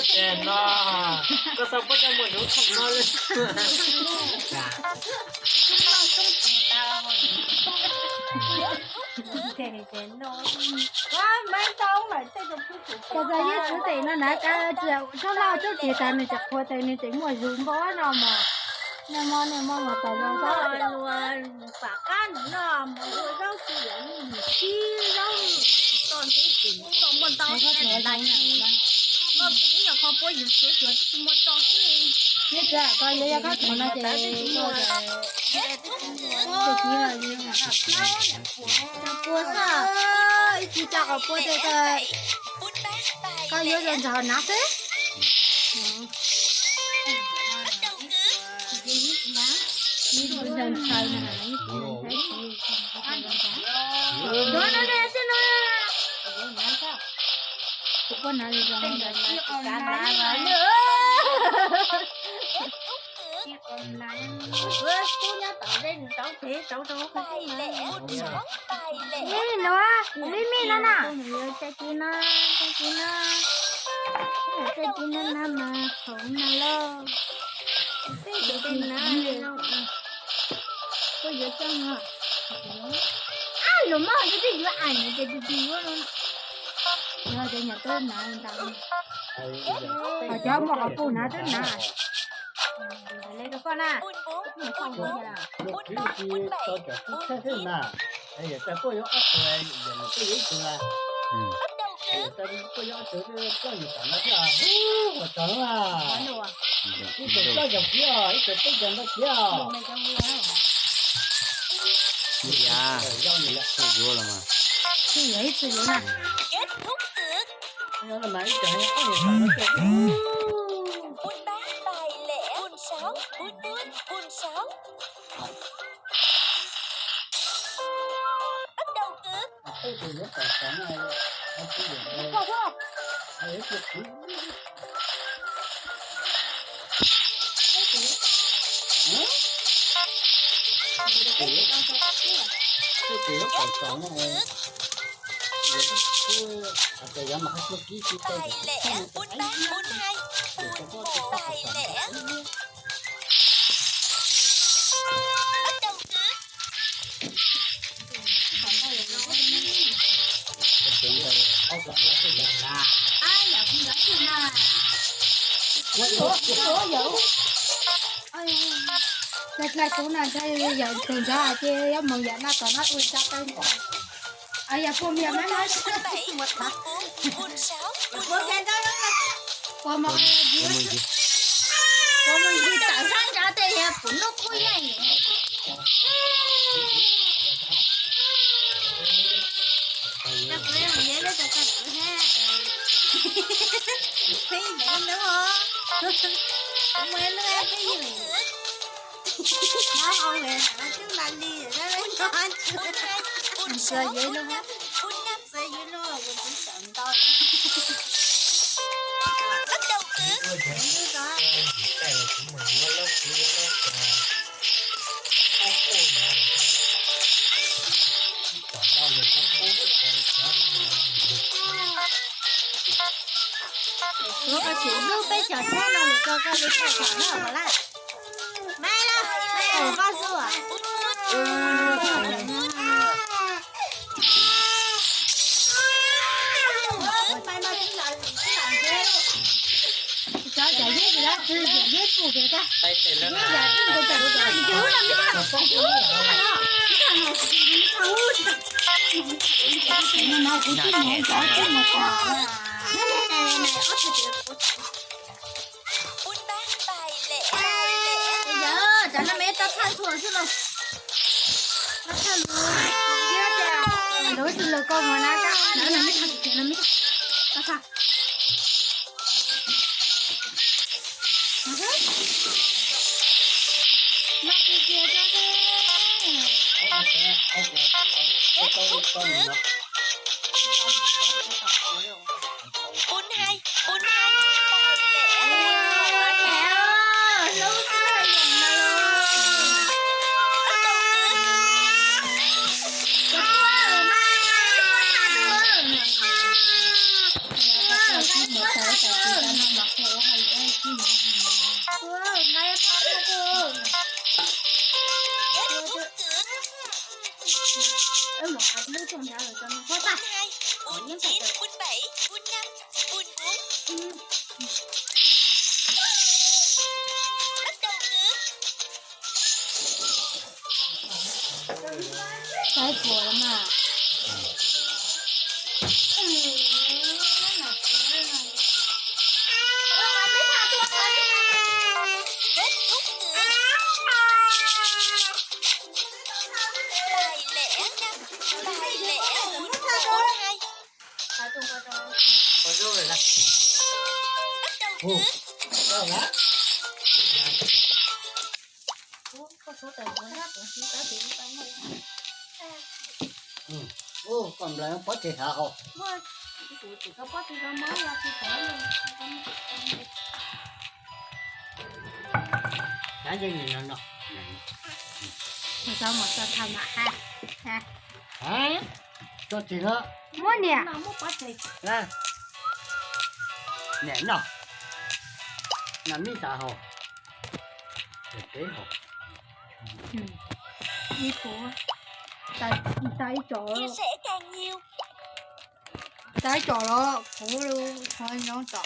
No, koj txhob pub cov muaj lub khoom no li. Koj txawm yeej txwv tes no na, koj txhob lauj txuj kev tas nws tseem qhuav tes nws tseem muaj zug npab no mog. Nej mob nej mob los tas zog xwb. Pam qab no mus ua zaub tsis yog mus sib zaub toj ntxub tim toj muaj ntau lais no tsis yog qhov puab yus suav cuav tsis muaj toj xwb. Nej txawm koj yuav yog koj txhob no ces tsis muaj. Tsis muaj. Pua xwb, ib tsis tso qhov pua tej koj yuav zoo ntxhov hauv nav xwb. Ib tug ntxhais na, ib tug ntxhais. Tus no ne, tus no. Kuv poj nav li zoo. Kub nyob tom zej nws rauv pem rauv rau. Ib nuav, kuv mij mij no na. Tag kis no, tag kis no, tag kis no na mas hauv no lauj. Tag kis no, kuv yuav coj no. Ab, luag muab hauv twb yuav ais ces tus twg yuav no. Yog tias nyuam tub nav ntau. Hos cov muaj qhov pus na twb na. Le rau koj na. Tso cov tib txhab xwb na. Yog tas puab yuav ob tug, yog mus puab yuav ib tug na. Yog tas puab yuav ob tug, coj yus tom no thiab. Hu, ua tsaug na. Ib tug coj yog kiag, ib tug peb yog ntau kiag. Ib txhia yuav los mas. Ib txhia yuav na. Ib tug, ib tug tom no coj. Dlai dlai kuv na, yawm tus ntxhais hais tias yuav mus yam no tom no ua tsa tau. Yog puas yog no no mus tas. Puas mus, puas mus ncig tawm sab nrad tej yog pum nub qub yeej. Peb ntev ntawd os. Muaj ib lub peb yim. Nyob hauv lawm, twb nta li, nyob hauv lawm. Txawm yuav ib lub, txawm yuav ib lub los kuv twb xyaum ntau. Kuv tsis lub peb cov tsheb no mus rau koj li thaij thaum no los lawm. Maiv lawm, maiv lawm, koj xwb as. Cov cov yeb, cov yeb pum pem tag. Yeb yam twb nkaus cov cov yeb no. Yog cov no me tau thaj txhua xwb los. Tau thaj lus, lus tsis lus koj mus na, tau thaj. Năm, buôn uống. Bắt đầu từ. Cái của mà. Kết thúc từ. Bài lẻ năm, bài lẻ một, bốn hai. Bắt đầu từ. Ua, koj nplawg pob tseg hav hauv. Txhob mus txog tham mam ha. Tso tseg os. Muab niam. Niam no. Naj mib xav haus. Ib puas. Tau ib co. Chia sẻ càng nhiều. Tau ib co los kuv thov nyob tom.